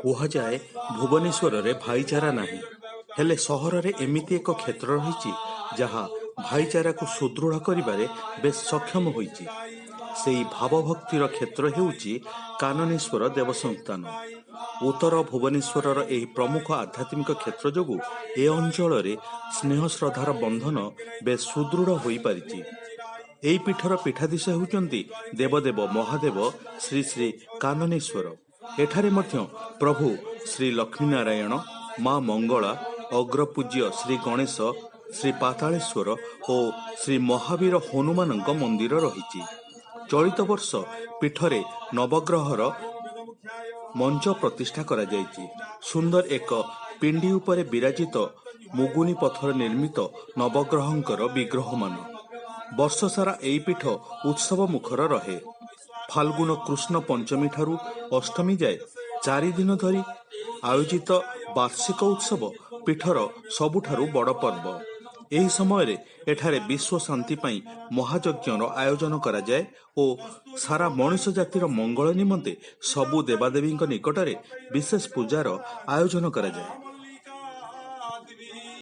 କୁହାଯାଏ ଭୁବନେଶ୍ୱରରେ ଭାଇଚାରା ନାହିଁ। ହେଲେ ସହରରେ ଏମିତି ଏକ କ୍ଷେତ୍ର ରହିଛି, ଯାହା ଭାଇଚାରାକୁ ସୁଦୃଢ଼ କରିବାରେ ବେଶ୍ ସକ୍ଷମ ହୋଇଛି। ସେଇ ଭାବଭକ୍ତିର କ୍ଷେତ୍ର ହେଉଛି କାନନେଶ୍ୱର ଦେବସଂସ୍ଥାନ। ଉତ୍ତର ଭୁବନେଶ୍ୱରର ଏହି ପ୍ରମୁଖ ଆଧ୍ୟାତ୍ମିକ କ୍ଷେତ୍ର ଯୋଗୁଁ ଏ ଅଞ୍ଚଳରେ ସ୍ନେହ ଶ୍ରଦ୍ଧାର ବନ୍ଧନ ବେଶ୍ ସୁଦୃଢ଼ ହୋଇପାରିଛି। ଏହି ପୀଠର ପୀଠାଧୀଶ ହେଉଛନ୍ତି ଦେବଦେବ ମହାଦେବ ଶ୍ରୀ ଶ୍ରୀ କାନନେଶ୍ୱର। ଏଠାରେ ମଧ୍ୟ ପ୍ରଭୁ ଶ୍ରୀ ଲକ୍ଷ୍ମୀନାରାୟଣ, ମା ମଙ୍ଗଳା, ଅଗ୍ରପୂଜ୍ୟ ଶ୍ରୀ ଗଣେଶ, ଶ୍ରୀ ପାତାଳେଶ୍ୱର ଓ ଶ୍ରୀ ମହାବୀର ହନୁମାନଙ୍କ ମନ୍ଦିର ରହିଛି। ଚଳିତ ବର୍ଷ ପୀଠରେ ନବଗ୍ରହର ମଞ୍ଚ ପ୍ରତିଷ୍ଠା କରାଯାଇଛି। ସୁନ୍ଦର ଏକ ପିଣ୍ଡି ଉପରେ ବିରାଜିତ ମୁଗୁନି ପଥର ନିର୍ମିତ ନବଗ୍ରହଙ୍କର ବିଗ୍ରହମାନ। ବର୍ଷସାରା ଏହି ପୀଠ ଉତ୍ସବ ମୁଖର ରହେ। ଫାଲ୍ଗୁନ କୃଷ୍ଣ ପଞ୍ଚମୀ ଠାରୁ ଅଷ୍ଟମୀ ଯାଏ 4 ଦିନ ଧରି ଆୟୋଜିତ ବାର୍ଷିକ ଉତ୍ସବ ପୀଠର ସବୁଠାରୁ ବଡ଼ ପର୍ବ। ଏହି ସମୟରେ ଏଠାରେ ବିଶ୍ୱ ଶାନ୍ତି ପାଇଁ ମହାଯଜ୍ଞର ଆୟୋଜନ କରାଯାଏ ଓ ସାରା ମଣିଷ ଜାତିର ମଙ୍ଗଳ ନିମନ୍ତେ ସବୁ ଦେବାଦେବୀଙ୍କ ନିକଟରେ ବିଶେଷ ପୂଜାର ଆୟୋଜନ କରାଯାଏ।